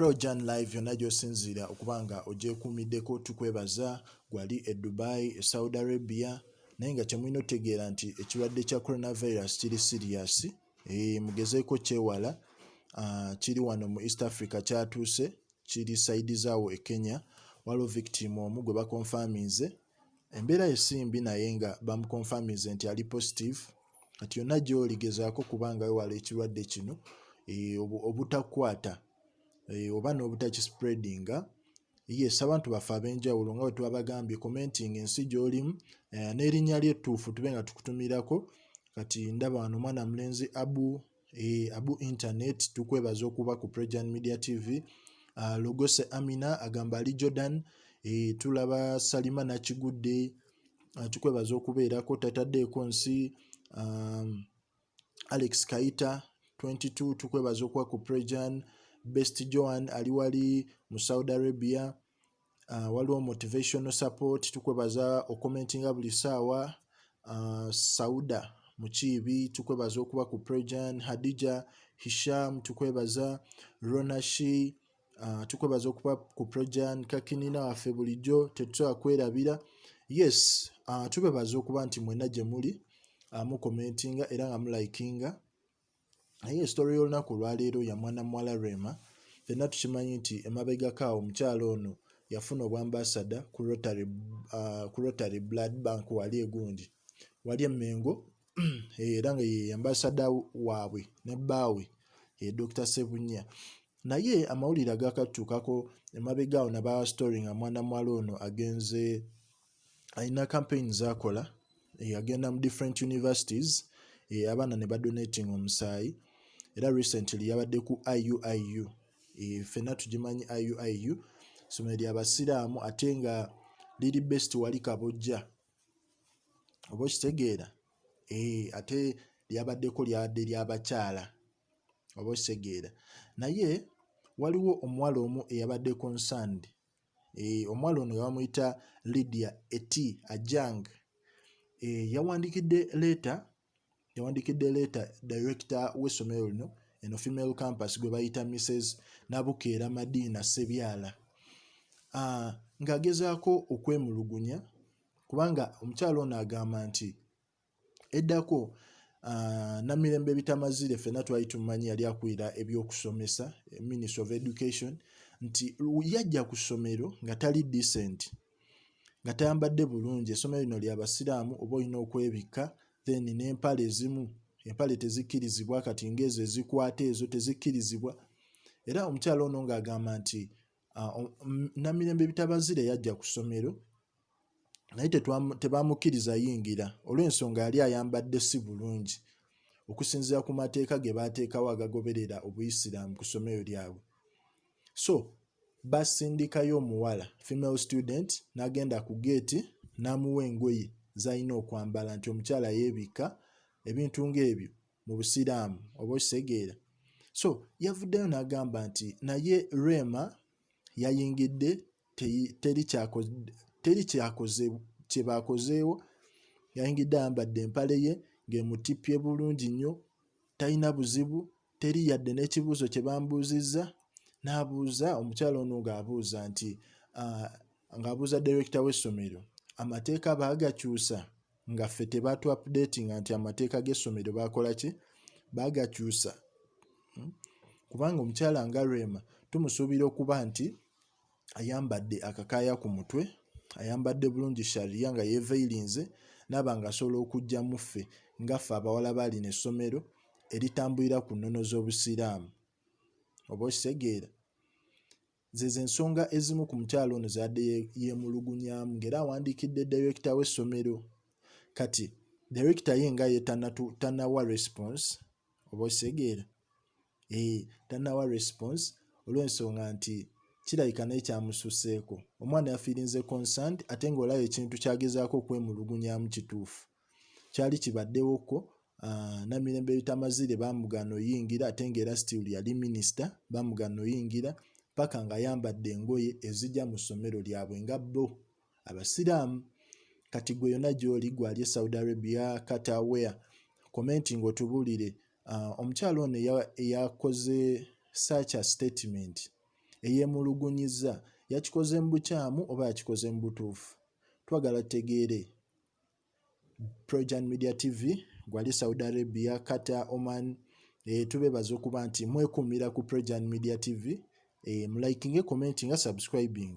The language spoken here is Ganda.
Projan Live yonna gy'osinziira okuba nga ogyekuumiddeko, tukwebaza. Gwali e Dubai, e Saudi Arabia, naye nga kyemulina otegeera nti ekirwadde kya coronavirus kiri serious. Mugezeeko kyewala. Kiri wano mu East Africa, kyatuuse kiri side zaawo e Kenya. Waliwo victim omu gwe bakonfaminze, embeera ye si mbi, naye nga bamukonfaminze nti ali positive. Kati yonna gy'oli, gezaako kubanga wewala ekirwadde kino obutakwata oba n'obutakispreadinga. Yes, abantu baffe ab'enjawulo, nga bwe twabagambye, commenting ensi gy'olimu n'erinnya ly'ettuufu tube nga tukutumirako. Kati ndaba wano omwana mulenzi Abu Internet, tukwebaza okuba ku Prejan Media TV. Logose Amina agamba ali Jordan. Tulaba Salima Nakigudde, tukwebaza okubeerako, tataddeeko nsi. Alex Kaita 22, tukwebaza okuba ku Prejan. Best Joan ali wali mu Saudi Arabia. Waliwo motivational support, tukwebaza okomentinga buli ssaawa. Sauda Mukiibi, tukwebaza okuba ku Prejan. Hadija Hisham, tukwebaza. Ronashi, tukwebaza okuba ku Prejan. Kakinina waffe bulijjo tetusobola kwerabira. Yes, tubebaza okuba nti mwenna gye muli mukomentinga era nga mulikinga. Naye story y'olunaku olwaleero ya mwana muwala Rema. Ffenna tukimanyi nti emabegako awo omukyala ono yafuna obwambasada ku Rotary Blood Bank wali egundi wali e Mengo, era nga ye ambasada waabwe ne bbaawe ye Dr Sebunya. Naye amawulire agakatuukako emabega awo nabawa story nga mwana muwala ono agenze, alina campaign zakola, agenda mu different universities, abaana ne badonating omusaayi. Era recently yabadde ku IUIU. Ffenna tugimanyi IUIU, ssomero lyabasiraamu ate nga liri best wali Kabojja, oba okitegeera? Ate lyabaddeko lyabadde lyabakyala, oba okitegeera? Naye waliwo omuwala omu eyabadde concerned. Omuwala ono nga bamuyita Lydia Eti Ajang. Yawandiikidde letter director w'essomero lino, eno female campus, gwe bayita Mrs Nabukeera Madina Sebyala, ng'agezaako okwemulugunya kubanga omukyala ono agamba nti eddako Namirembe Bitamazire, ffenna twali tumumanyi yali akulira ebyokusomesa, Ministry of Education, nti yajja ku ssomero nga tali decent, nga tayambadde bulungi. Essomero lino lyabasiraamu, oba olina okwebikka, then n'empale ezimu, empale tezikkirizibwa, kati ng'ezo ezikwata ezo tezikkirizibwa. Era omukyala ono ng'agamba nti Namirembe Bitamazire yajja ku ssomero naye tebamukkiriza yingira olw'ensonga yali ayambadde si bulungi okusinziira ku mateeka ge baateekawo agagoberera obuyisiraamu ku ssomero lyabwe. So basindikayo omuwala, female student, n'agenda ku geeti n'amuwa engoye z'alina okwambala, nti omukyala yeebikka, ebintu ng'ebyo mu busiraamu, oba okitegeera? So yavuddeyo n'agamba nti naye Rema yayingidde, teri kyakoze kye baakozeewo. Yayingidde ayambadde empale ye ng'emutippye bulungi nnyo, talina buzibu, teri yadde n'ekibuuzo kye bambuuzizza. N'abuuza omukyala ono ng'abuuza nti ng'abuuza director w'essomero, amateeka baagakyusa nga ffe tebatu updatinga nti amateeka g'essomero baakola ki, baagakyusa? Kubanga omukyala nga Rema tumusuubira okuba nti ayambadde akakaaya ku mutwe, ayambadde bulungi sharia, nga yeeveirinze naaba ng'asobola okujja mu ffe nga ffe abawala baalina essomero eritambulira ku nnono z'obusiraamu, oba okitegeera? Zezo ensonga ezimu ku mukyala ono z'abadde yeemulugunyaamu, ng'era awandiikidde director w'essomero. Kati director ye nga ye tannawa response, oba okitegeera? Tannawa response olw'ensonga nti kirabika naye kyamususseeko. Omwana yafiirinze concerned, ate ng'olaba ekintu ky'agezaako okwemulugunyaamu kituufu kyali kibaddewokko. Namirembe Bitamazire baamugaana oyingira, ate ng'era still yali minisita, baamugaana oyingira paka ng'ayambadde engoye ezijja mu ssomero lyabwe nga bo abasiraamu. Kati gwe yonna gy'oli, gwali e Saudi Arabia, Qatar, where, commenting otubuulire, omukyala ono eyakoze such a statement. Eyeemulugunyizza yakikoze mu bukyamu oba yakikoze mu butuufu? Twagala tutegeere. Projan Media TV, gwali Saudi Arabia, Qatar, Oman, tubeebaza okuba nti mwekuumira ku Projan Media TV. Mulikinge, commentinga, subscribing.